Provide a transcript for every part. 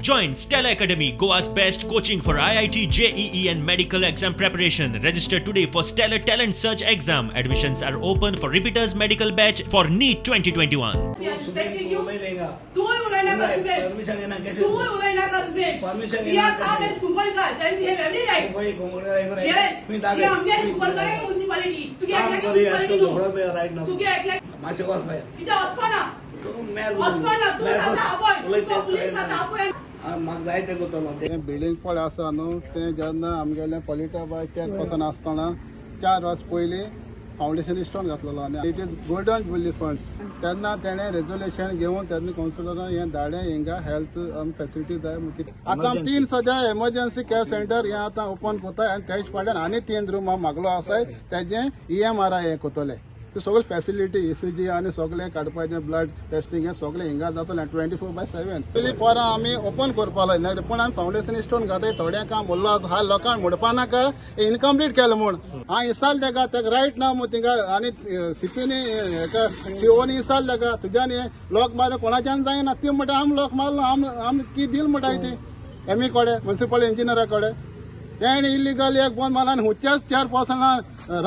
Join Stellar Academy, Goa's best coaching for IIT, JEE, and medical exam preparation. Register today for Stellar Talent Search exam. Admissions are open for repeaters medical batch for NEET 2021. We are expecting you. उलयलेगा. तूं उलयनाका सुबेज. Permission घेना कशें? तूं उलयनाका सुबेज. Permission We are घेना come कशें? as Kunkolkars and we have every right. कोई Kunkalkar Yes. तुम्ही We आमगे कुंकळकारांगे municipality. तुगे काम एकल्याके करूया, municipality असतो न्हू. झोपडा राईट ना. तुगे एकल्याक मातशें वच भायर. कितें वचपाना. तूं मेल वचपाना. तूं मेल आतां बस. आपय. उलयता तुका पुलीस आतां आपय. म्हाका जाय तें करतलो. तें बिल्डींग पळय आसा न्हू, तें जेन्ना आमगेलें पॉलिटा बाय चेअरपर्सन आसतना 4 वर्स पयलीं फावंडेशन स्टोन घातलेलो आनी it is golden jubilee funds. तेन्ना तेणें रेजोल्युशन घेवन तेन्ना कावन्सिलरान हें धाडलें. हिंगा हेल्थ फेसिलिटी जाय म्हूण कितें. आतां आमी तीन सद्या एमर्जन्सी केअर सेंटर हें आतां ओपन करता आनी तेज फाटल्यान आनी तीन रूम मागलो आसाय, तेजें ईएमआरआय हें करतले. ते सगळे फॅसिलिटी, ईसीजी आनी सगळें काडपाचें, ब्लड टेस्टिंग हें सगळें हिंगा जातलें 24/7. पयलीं परां आमी ओपन करपा लायले, पूण आमी फावंडेशन स्टोन घाताय, थोडें काम उरलो आसा. हा, लोकांक म्हणपा नाका इनकम्प्लीट केलें म्हूण. हांव इसाल तेका, तेका रायट ना म्हूण थिंगा. आनी सीपीनी हेका सीओनी इसाल तेका, तुज्यान हें लॉक मारून कोणाच्यान जायना. ती म्हणटा, आम लॉक मारलो, आम आम की दिल म्हणटा ती एमई कडेन, म्युनिसिपल इंजिनियरा कडेन. तेणें इलिगल एक बंद मारला आनी हुच्याच चेअरपर्सना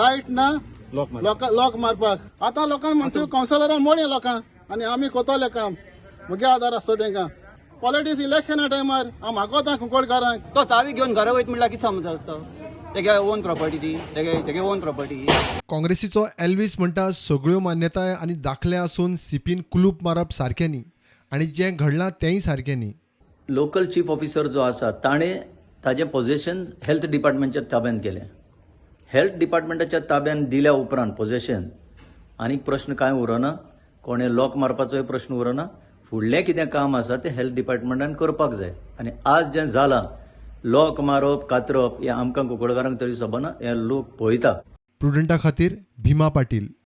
रायट ना लॉक मारपाक. आतां लोकांक म्युनिसिपल कावन्सिलरान मोडे लोकांक आनी आमी कोतोले काम. मुगे आदार आसतो तेंकां. पॉलिटिक्स इलेक्शना टायमार हांव मागोता कुंकळकारांक. तो चावी घेवन घरा वयत म्हणल्यार कितें समजता? तेगे ओन प्रॉपर्टी ती, तेगे तेगे ओन प्रॉपर्टी. काँग्रेसीचो एल्वीस म्हणटा, सगळ्यो मान्यताय आनी दाखले आसून सीपीन कुलूप मारप सारकें न्ही आनी जें घडलां तेंय सारकें न्ही. लोकल चीफ ऑफिसर जो आसा, ताणें ताजें पोझेशन हेल्थ डिपार्टमेंटच्या ताब्यात केलें. हेल्थ डिपार्टमेंटाच्या ताब्यात दिल्या उपरांत पोझेशन आनीक प्रश्न कांय उरना. कोणें लॉक मारपाचोय प्रश्न उरना. फुडलें कितें काम आसा तें हेल्थ डिपार्टमेंटान करपाक जाय. आनी आज जें जालां, लॉक मारप, कातरप, हें आमकां कुंकळकारांक तरी सोबना. हें लोक पळयता. प्रुडंटा खातीर भीमा पाटील.